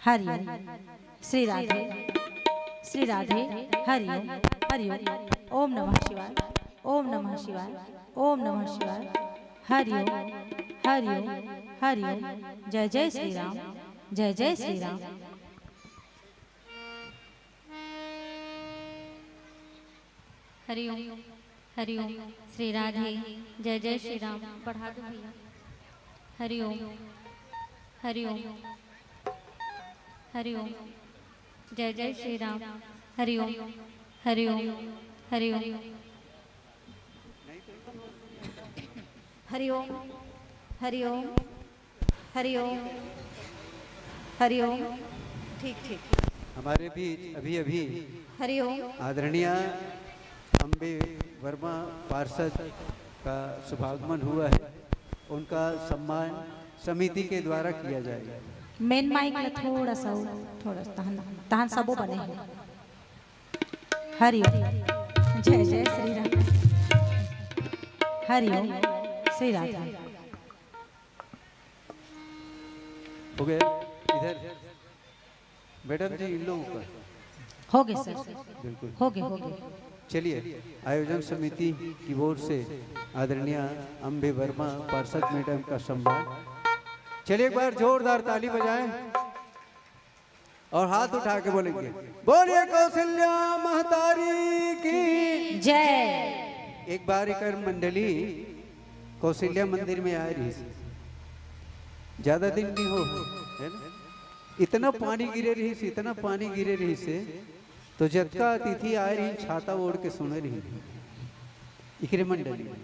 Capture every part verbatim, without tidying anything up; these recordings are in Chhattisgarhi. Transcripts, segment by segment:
हरिओम। श्री राधे, श्री राधे। हरिओम, हरिओम। ओम नमः शिवाय, ओम नमः शिवाय, ओम नमः शिवाय। हरिओम, हरिओम, हरिओम। जय जय श्री राम, जय जय श्री राम। हरिओम, हरिओम। श्री राधे। जय जय श्री राम। बढ़ा दो भैया। हरिओम, हरिओम, हरिओम। जय जय श्री राम। हरिओम, हरिओम, हरिओम। हरिओम, हरिओम, हरिओम, हरिओम। ठीक, ठीक। हमारे बीच अभी अभी हरिओम। आदरणीय अम्बे वर्मा पार्षद का शुभागमन हुआ है। उनका सम्मान समिति के द्वारा किया जाएगा। मेन माइक ला थोड़ा सा, थोड़ा सा तहन, तहन सबो बने हैं। हरिओम। जय जय श्री राम। हरिओम। श्री राधे। हो गया इधर। मैडम जी, इन लोगों का। हो गए सर। बिल्कुल। हो गए, हो गए। चलिए, आयोजन समिति की ओर से आदरणीय अम्बे वर्मा पार्षद मैडम का सम्मान। चलिए, एक बार जोरदार ताली बजाएं और हाथ उठा के बोलेंगे, "बोलिए कौशल्या महतारी की।" जय। एक बार एकर मंडली कौशल्या मंदिर में आए रहिस, ज्यादा दिन नहीं हो, है ना? इतना पानी गिरे रहिस, इतना पानी गिरे रहिस से, तो जतका अतिथि आए रहिस, छाता ओढ़ के सुने रहिस। इकरे मंडली में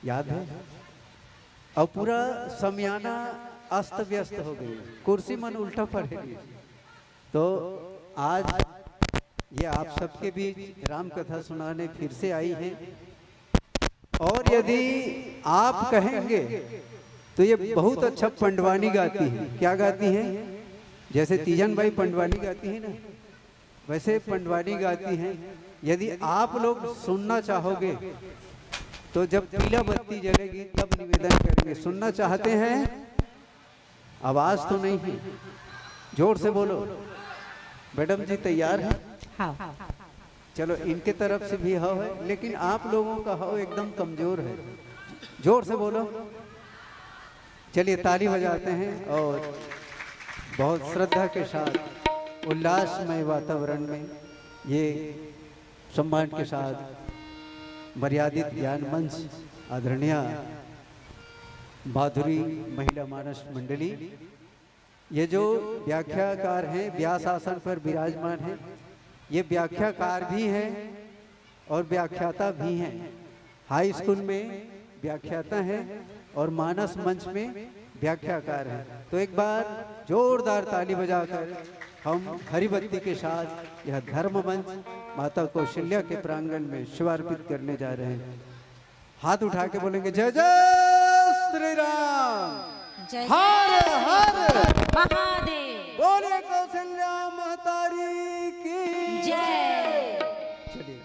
याद है? और पूरा समियाना अस्त व्यस्त हो गई, कुर्सी मन उल्टा पड़े रहिस। तो आज ये आप सबके बीच राम कथा सुनाने फिर से आई हैं। और यदि आप कहेंगे तो ये बहुत अच्छा पंडवानी गाती हैं। क्या गाती हैं? जैसे तीजन बाई पंडवानी गाती है ना, वैसे पंडवानी गाती हैं। यदि आप लोग सुनना चाहोगे तो जब पीला बत्ती जलेगी तब निवेदन करेंगे। सुनना चाहते हैं? आवाज तो नहीं है, जोर से बोलो। मैडम जी तैयार है? हाँ। चलो, इनके तरफ से भी हाव है, लेकिन आप लोगों का हाव एकदम कमजोर है। जोर से बोलो। चलिए, ताली बजाते हैं और बहुत श्रद्धा के साथ उल्लासमय वातावरण में ये सम्मान के साथ मर्यादित ज्ञान मंच आदरणीय माधुरी महिला मानस मंडली, ये जो व्याख्याकार हैं, व्यास आसन पर विराजमान हैं, ये व्याख्याकार भी हैं और व्याख्याता भी हैं। हाई स्कूल में व्याख्याता हैं और मानस मंच में व्याख्याकार हैं। तो एक बार जोरदार ताली बजाकर हम हरिबत्ती के साथ यह धर्म मंच माता कौशल्या के प्रांगण में शिवार्पित करने जा रहे हैं। हाथ उठा के बोलेंगे, "जय जय श्री राम।" जय हर जय श्री हर महादेव। बोले कौशल्या महतारी की जय। चलिए।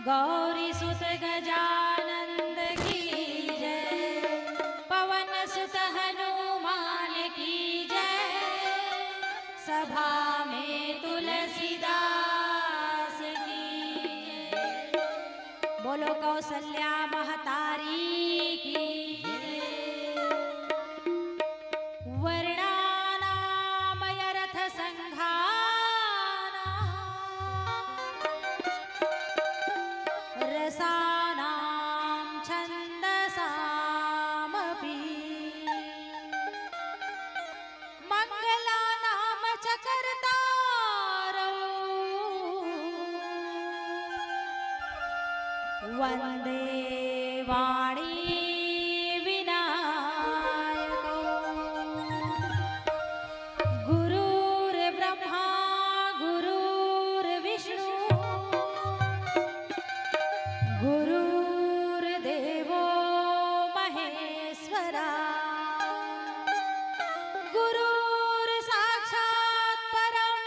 गौरी सुत गजानंद की जय, पवन सुत हनुमान की जय, सभा में तुलसीदास की जय। बोलो कौशल्या महतारी की जय। वर्णानामयरथसङ्घानां रसानां छन्दसामपि। मङ्गलानां च कर्तारौ वन्दे वाणी विनायकौ। गुरुर्ब्रह्मा गुरुर्विष्णु गुरुर्देवो महेश्वरा। गुरुर्साक्षात् परं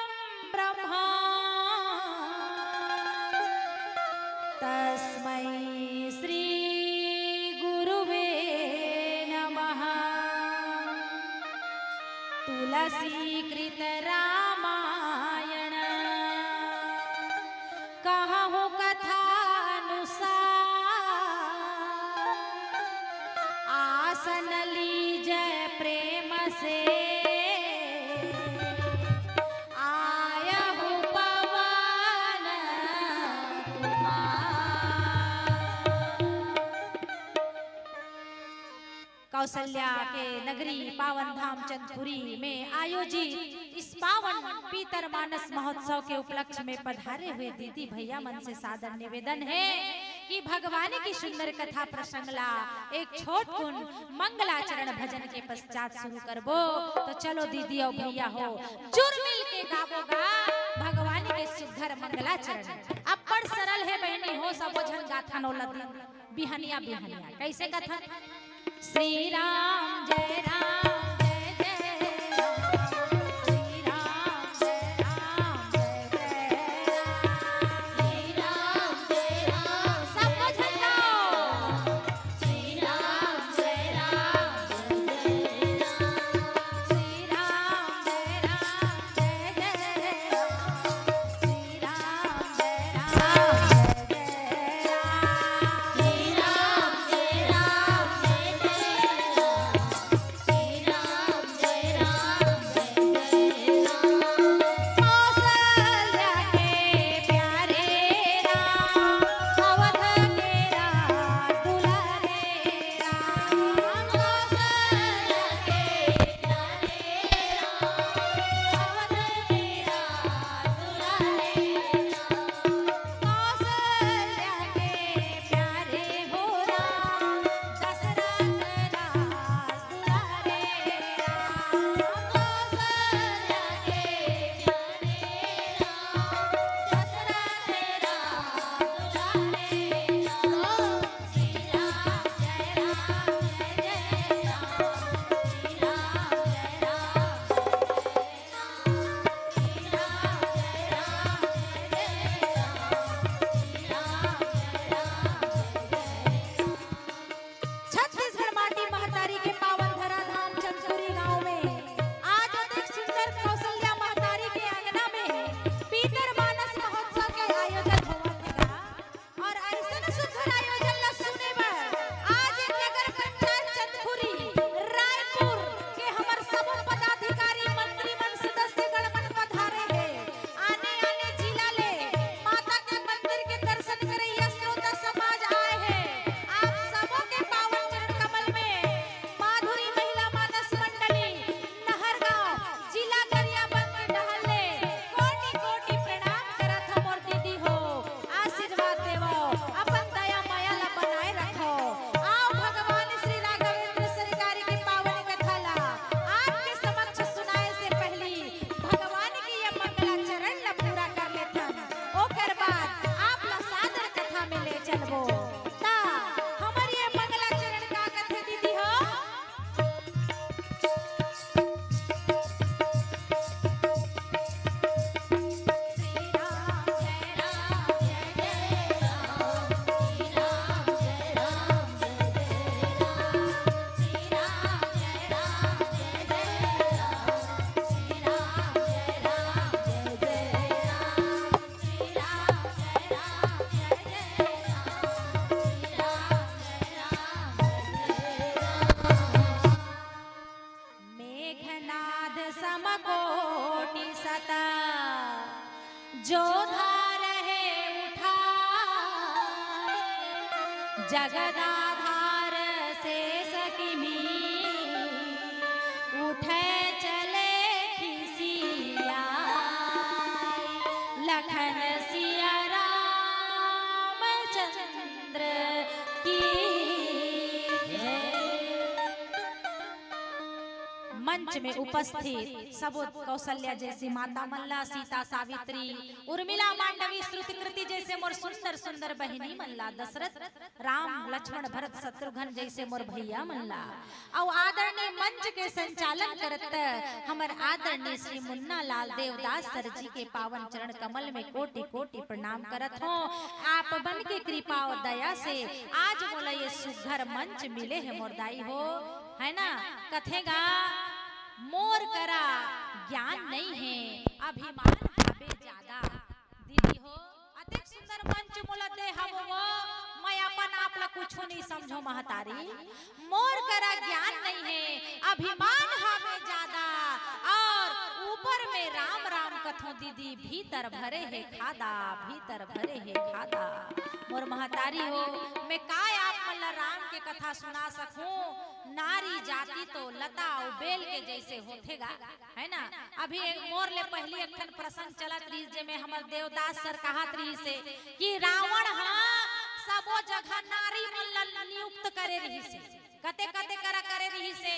ब्रह्मा तस्मै श्री गुरुवे नमः। तुलसीकृत रामायण कहूँ कथानुसार, आसन लीजै प्रेम से आयहु पवन कुमार। कौशल्या के नगरी पावन धाम चंदपुरी में आयोजित इस पावन पीतर मानस महोत्सव के उपलक्ष्य में पधारे हुए दीदी भैया मन से सादर निवेदन है कि भगवान की सुंदर कथा प्रसंग ला एक छोट कुन मंगलाचरण भजन के पश्चात शुरू करबो। तो चलो दीदी और भैया हो, जुरमिल के गाबो गा भगवान के सुघर मंगलाचरण। अब्बड़ सरल है बहिनी हो, सबो झन गाथन ओला दिन बिहनिया बिहनिया। कैसे गाथन? श्री राम जय राम जय जय राम, श्री राम जय राम जय जय राम, श्री राम जय राम। सबो झन गाओ। श्री राम जय राम जय जय राम, श्री राम जय राम जय जय राम, श्री राम जय राम जय जय राम, श्री राम जय राम जय जय राम, श्री जो धार है उठा, जगदाधार से सकिमी, उठे चले खिसिया, लखन सिया रामचंद्र की जय। मंच में उपस्थित सबो कौशल्या जैसी माता मन ला, सीता, सावित्री, उर्मिला, मांडवी, श्रुतिकृति जैसे मोर सुंदर सुंदर बहिनी मन ला, दशरथ, राम, लक्ष्मण, भरत, शत्रुघ्न जैसे मोर भैया मन ला, अउ आदरणीय मंच के संचालन करत हमर आदरणीय श्री मुन्ना लाल देवदास सर जी के पावन चरण कमल में कोटि कोटि प्रणाम करत हों। आप मन के कृपा अउ दया से आज मोला ये सुघर मंच मिले हे मोर दाई हो, है ना? कथे गा, मोर करा ज्ञान नइ हे, अभिमान हावे जादा। दीदी हो, अतेक सुंदर मंच मोला दे हव वो, मैं अपन आप ला कुछु नइ समझों महतारी। मोर करा ज्ञान नइ हे, अभिमान हावे जादा, अउ ऊपर में राम राम कथों दीदी, भीतर भरे हे खादा, भीतर भरे हे खादा। मोर महतारी हो, मैं काय आप मन ला राम के कथा सुना सकहूं? नारी जाति तो लता अउ बेल के जैसे होथे गा, है ना? अभी एक मोर ले पहिली एक ठन प्रसंग चलत रहिस, जेमे हमर देवदास सर कहत रहिस हे कि रावण ह सबो जगह नारी मन ल नियुक्त करे रहिस हे। कते कते करा करे रहिस हे,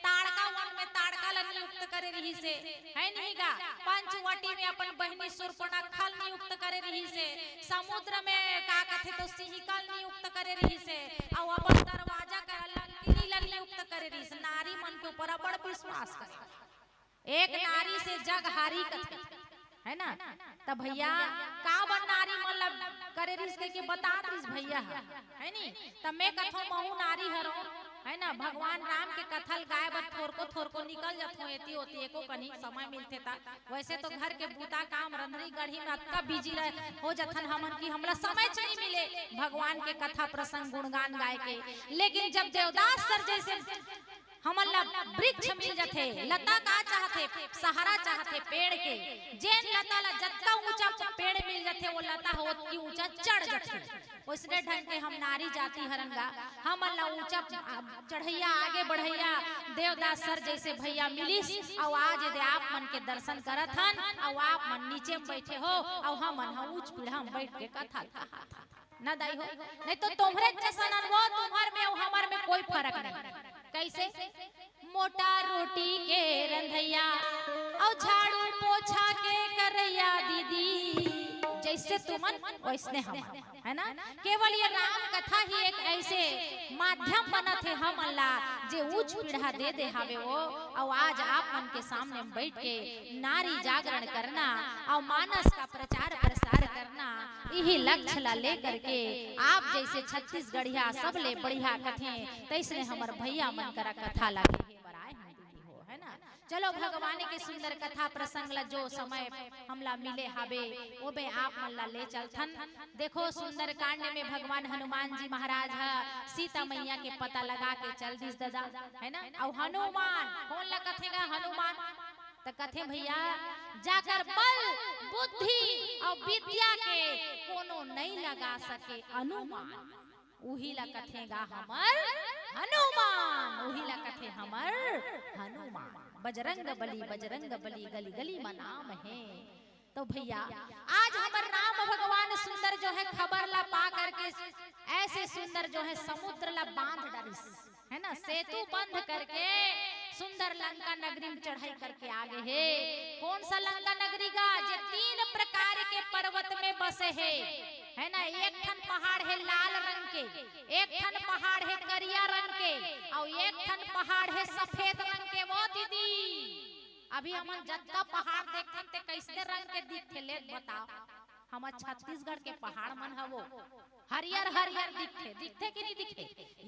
ताड़का वन में ताड़का ल नियुक्त करे रहिस हे, है नहीं गा? पंचवटी में अपन बहिनी शूर्पणखा ल नियुक्त करे रहिस हे, समुद्र में का कथे तो सिंहिका ल नियुक्त करे रहिस हे, अउ अपन दरवाजा का लंकिनी ल नियुक्त करे रहिस। नारी मन के ऊपर बड़ विश्वास करे। एक नारी से जग हारी कथे, है ना? त भैया, का बर नारी मन ला करे रिहिस कहिके बतात रिहिस भैया ह, है नी? त मैं कथों महू नारी हरों, है ना? भगवान राम के कथा ल गाय बर थोरको थोरको निकल जथों एती ओती, एको कनी समय मिलथे त। वैसे तो घर के बूता काम रंधरी गढ़ी में अतका बिजी रह हो जथन हमन कि हमला समय च नइ मिले भगवान के कथा प्रसंग गुणगान गाय के। लेकिन जब देवदास सर जैसे हमन ला वृक्ष मिल जथे, लता का चाहथे? सहारा चाहथे पेड़ के। जेन लता ला जतका ऊंचा प-, पेड़ मिल जथे, वो लता ह ओतकी ऊंचा चढ़ जथे। ओइसने ढंग के हम नारी जाति हरन गा, हमन ला ऊंचा प-, आ, चढ़ैया, आगे बढ़ैया देवदास सर जैसे भैया मिलिस, अउ आज एदे आप मन के दर्शन करत हन, अउ आप मन नीचे में बैठे हो, अउ हमन ह ऊंच पीढ़ा में बैठ के कथा ल कहत हन। ना दाई हो, नहीं तो तुम्हरे जैसन अनुभव तुम्हर में अउ हमर में कोई फर्क नहीं। कैसे? मोटा रोटी के रंधैया अउ झाड़ू पोछा के करैया दीदी, जैसे तुमन वैसने हमन, है ना? केवल ये राम कथा ही एक ऐसे माध्यम बनत हे हमन ला, जे ऊंच पीढ़ा दे दे हावे वो। अउ आज आप मन के सामने में बैठ के नारी जागरण करना अउ मानस का प्रचार प्रसार करना, इही लक्ष्य ला लेकर के आप जैसे छत्तीसगढ़िया सबले बढ़िया कथे, तैसने हमर भैया मन करा कथा ला कहे बर आए हन दीदी हो, है ना? चलो, भगवान के सुंदर कथा प्रसंग ला जो समय हमला मिले हावे, ओमे आप मन ला ले चलथन। देखो, सुंदरकांड में भगवान हनुमान जी महाराज ह सीता मैया के पता लगा के चल दिस ददा, है ना? अउ हनुमान कोन ला कथे गा? हनुमान। त कथे भैया, जाकर बल, बुद्धि अउ विद्या के कोनो नइ लगा सके अनुमान, उही ला कथे गा हमर हनुमान, उही ला कथे हमर हनुमान। बजरंग बली, बजरंग बली, गली गली म नाम हे। तो भैया, आज हमर राम भगवान सुंदर जो है खबर ला पा करके ऐसे सुंदर जो है समुद्र ला बांध डारिस, है ना, सेतु बंध करके सुंदर लंका नगरी में चढ़ाई करके आ गे हे। कौन सा लंका नगरी गा? जे तीन प्रकार के पर्वत में बसे हे, है ना। एक ठन पहाड़ हे लाल रंग के, एक ठन पहाड़ हे करिया रंग के, अउ एक ठन पहाड़ हे सफेद रंग के। वो दीदी, अभी हमन जतका पहाड़ देखथन ते कैसने रंग के दिखथे, ले बताओ। हमर छत्तीसगढ़ के पहाड़ मन ह वो हरियर हरियर दिखथे, दिखथे कि नहीं दिखथे?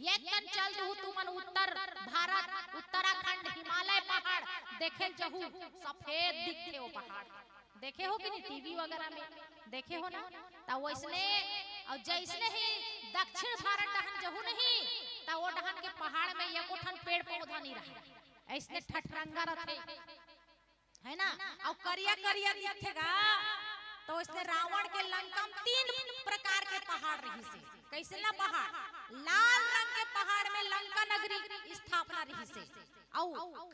एक कन चल दूहू तुमन उत्तर भारत, उत्तराखंड, हिमालय पहाड़ देखे ल जहू, सफेद दिखथे वो पहाड़। देखे हो कि नहीं टीवी वगैरह में? देखे हो ना? त वैसने, अउ जैसने ही दक्षिण भारत डहन जहू नहीं, त वो डहन के पहाड़ में एको ठन पेड़ पौधा नहीं रहे, ऐसने ठठरंगा रथे, है ना। अउ करिया करिया दिखथे गा, तो इसने रावण के लंका म तीन प्रकार के पहाड़ रहिसे। कइसे ना पहाड़? लाल रंग के पहाड़ में लंका नगरी स्थापना रहिसे, अउ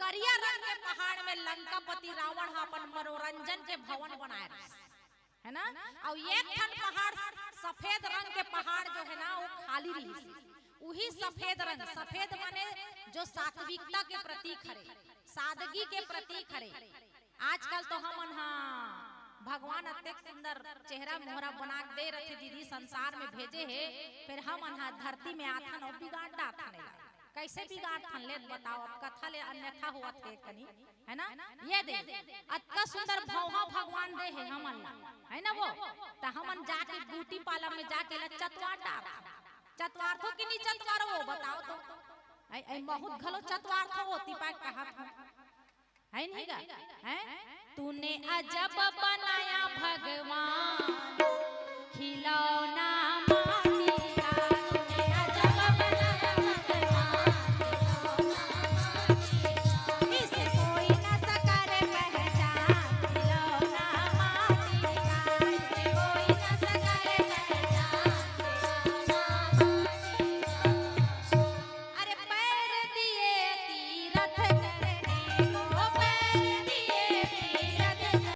करिया रंग के पहाड़ में लंकापति रावण ह अपन मनोरंजन के भवन बनाए रहिस, है ना? अउ एक ठन पहाड़, सफेद रंग के पहाड़ जो है ना, वो खाली रहिस। उही सफेद रंग, सफेद माने जो सात्विकता के प्रतीक हरे, सादगी के प्रतीक हरे। आजकल तो हमन हा भगवान अतेक सुंदर चेहरा मोहरा बना के दे रथे दीदी, संसार में भेजे हे, फिर हमन हा धरती में आथन अउ बिगाड़ डारथन एला। कइसे बिगाड़थन ले बताओ, अब कथा ले अन्यथा होवत हे कनी, है ना? ये दे, अतका सुंदर भौहा भगवान दे हे हमन ला, है ना वो? त हमन जाके ब्यूटी पार्लर में जाके ला चतवार डारथन। चतवारथो कि नहीं चतवारो वो बताओ तो। ऐ, ऐ बहुत घलो चतवारथो वो, तिपा कहत हो। है नहीं गा? हैं? तूने अजब बनाया भगवान।